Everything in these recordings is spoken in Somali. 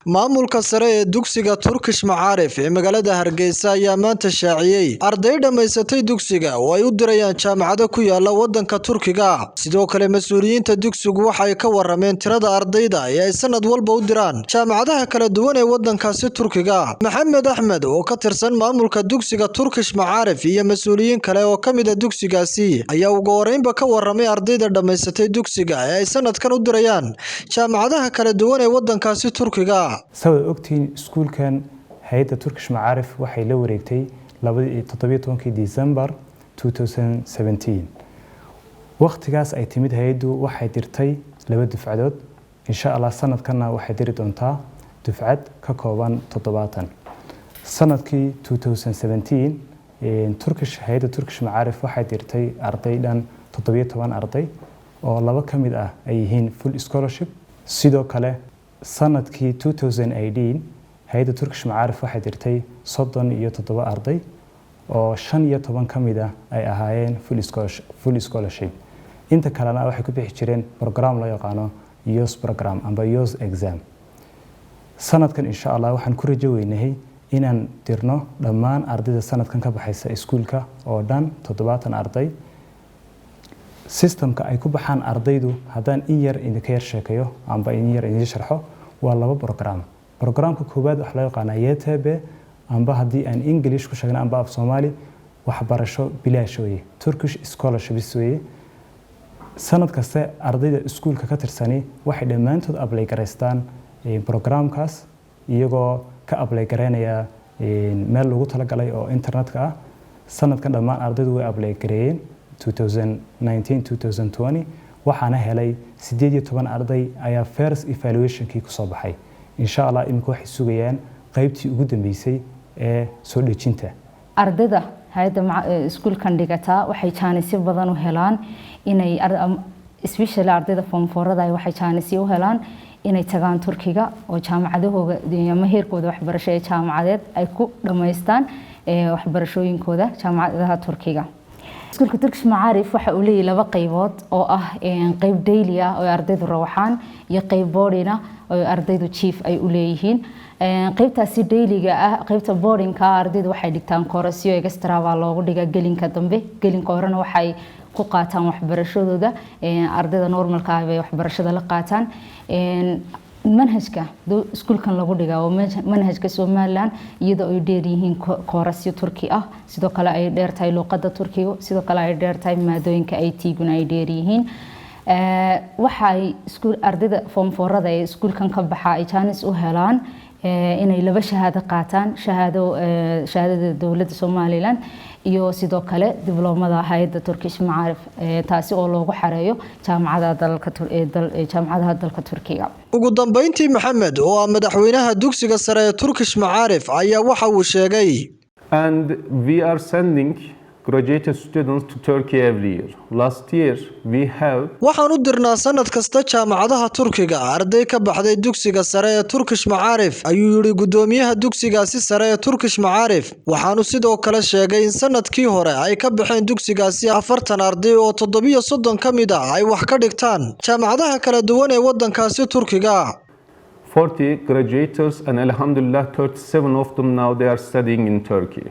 Maamulka sare ee dugsiga Turkish Macaarif ee magaalada Hargeysa ayaa maanta shaaciyay arday dhammaysatay dugsiga oo ay u dirayaan jaamacado ku yaala wadanka Turkiga. Sidoo kale, mas'uuliyiinta dugsigu waxay ka warameen tirada ardayda ee ay sanad walba u diraan jaamacadaha kala duwan ee wadankaasi Turkiga. Maxamed Axmed oo ka tirsan maamulka dugsiga Turkish Macaarif iyo mas'uuliyiin kale oo ka mid ah dugsigaasi ayaa ugu horeynba ka waramay ardayda dhammaysatay dugsiga ee ay sanadkan u dirayaan jaamacadaha kala duwan ee wadankaasi Turkiga. Saad ogtihiin, iskuulkan hay-adda Turkish Macaarif waxay la wareegtay 17-kii December 2017. Waqtigaas ay timid hay-addu waxay dirtay laba dufcadood. Insha Allah, sanadkanna waxay diri doontaa dufcad ka kooban 70. Sanadkii 2017 Turkish hay-adda Turkish Macaarif waxay dirtay arday dhan 17 arday, oo laba ka mid ah ay yihiin full scholarship. Sidoo kale, sanadkii 2018 hay-adda Turkish Macaarif waxay dirtay 37 arday, oo 15 ka mid ah ay ahaayeen full scholarship. Inta kalena waxay ku bixi jireen program loo yaqaano YÖS program amba YÖS exam. Sanadkan, insha Allah, waxaan ku rajo weynahay inaan dirno dhammaan ardayda sanadkan ka baxaysa iskuulka oo dhan 70 arday. Systemka ay ku baxaan ardaydu, haddaan in yar idinka yar sheekayo amba in yar idin sharxo, waa laba program. Programka koowaad waxaa loo yaqaanaa YTB, amba haddii aan English ku sheegna amba af Soomaali, waxbarasho bilaash weeye, Turkish scholarships weeye. Sanad kaste ardayda iskuulka ka tirsani waxay dhammaantood apply garaystaan programkaas, iyagoo ka apply garaynaya meel loogu talagalay oo internetka ah. Sanadkan dhammaan ardaydu way apply gareeyeen 2019 2020, waxaana helay 18 arday ayaa first evaluationkii kusoo baxay. Insha Allah, iminka waxay sugayaan qaybtii ugu dambeysay ee soo dhejinta. Ardayda hay-adda iskuulkan dhigataa waxay jaanisyo badan u helaan inay, especially ardayda form fourada, waxay jaanisyo u helaan inay tagaan Turkiga oo jaamacadahooga ama heerkooda waxbarasho ee jaamacadeed ay ku dhammaystaan waxbarashooyinkooda jaamacadaha Turkiga. Iskuulka Turkish Macaarif waxa uu leeyahay laba qaybood, oo ah qayb daily ah oo ardaydu rawaxaan iyo qayb boarding ah oo ardaydu jiif ay u leeyihiin. Qaybtaasi dailyga ah, qaybta boardingka, ardaydu waxay dhigtaan koorasyo extra baa loogu dhigaa gelinka dambe. Gelinka horena waxay ku qaataan waxbarashadooda. Ardayda normalka ah bay waxbarashada la qaataan. Manhajka iskuulkan lagu dhigaa waa manhajka Somaliland, iyadoo ay dheer yihiin koorasyo Turki ah. Sidoo kale ay dheer tahay luuqada Turkiga, sidoo kale ay dheer tahay maadooyinka IT-guna ay dheer yihiin. Waxay iskuul ardayda form fourada ee iskuulkan ka baxa ay jaanis u helaan inay laba shahaado qaataan: shahaadada dowladda Somaliland iyo sidoo kale dibloomada hay-adda Turkish Macaarif, taasi oo loogu xareeyo jaamacadaha dalka Turkiga. Ugu dambeyntii, Maxamed oo ah madaxweynaha dugsiga sare ee Turkish Macaarif ayaa waxa uu sheegay: And we are sending graduated students to Turkey every year. Last year we have Waxaan u dirnaa sanad kasta jaamacadaha Turkiga arday ka baxday dugsiga sare ee Turkish Macaarif, ayuu yidhi guddoomiyaha dugsigaasi sare ee Turkish Macaarif. Waxaanu sidoo kale sheegay in sanadkii hore ay ka baxeen dugsigaasi 40 arday, oo 37 ka mid ah ay wax ka dhigtaan jaamacadaha kala duwan ee wadankaasi Turkiga. 40 graduates and, alhamdulillah, 37 of them now they are studying in Turkey.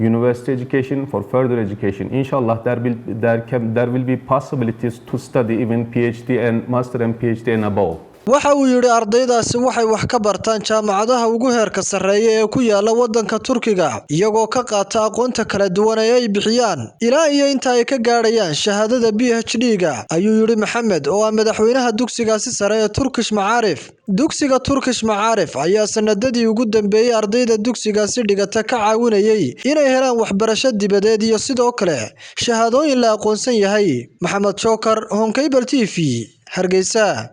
University education for further education. Inshallah, there will be possibilities to study even PhD and master and PhD and above. Waxa uu yidhi ardaydaasi waxay wax ka bartaan jaamacadaha ugu heerka sarreeya ee ku yaala wadanka Turkiga, iyagoo ka qaata aqoonta kala duwan ee ay bixiyaan ilaa iyo inta ay ka gaadhayaan shahaadada PhD-ga, ayuu yidhi Maxamed oo ah madaxweynaha dugsigaasi sare ee Turkish Macaarif. Dugsiga Turkish Macaarif ayaa sanadadii ugu dambeeyey ardayda dugsigaasi dhigata ka caawinayay inay helaan waxbarasho dibadeed iyo sidoo kale shahaadooyin la aqoonsan yahay. Maxamed Jookar, Horn Cable TV, Hargeysa.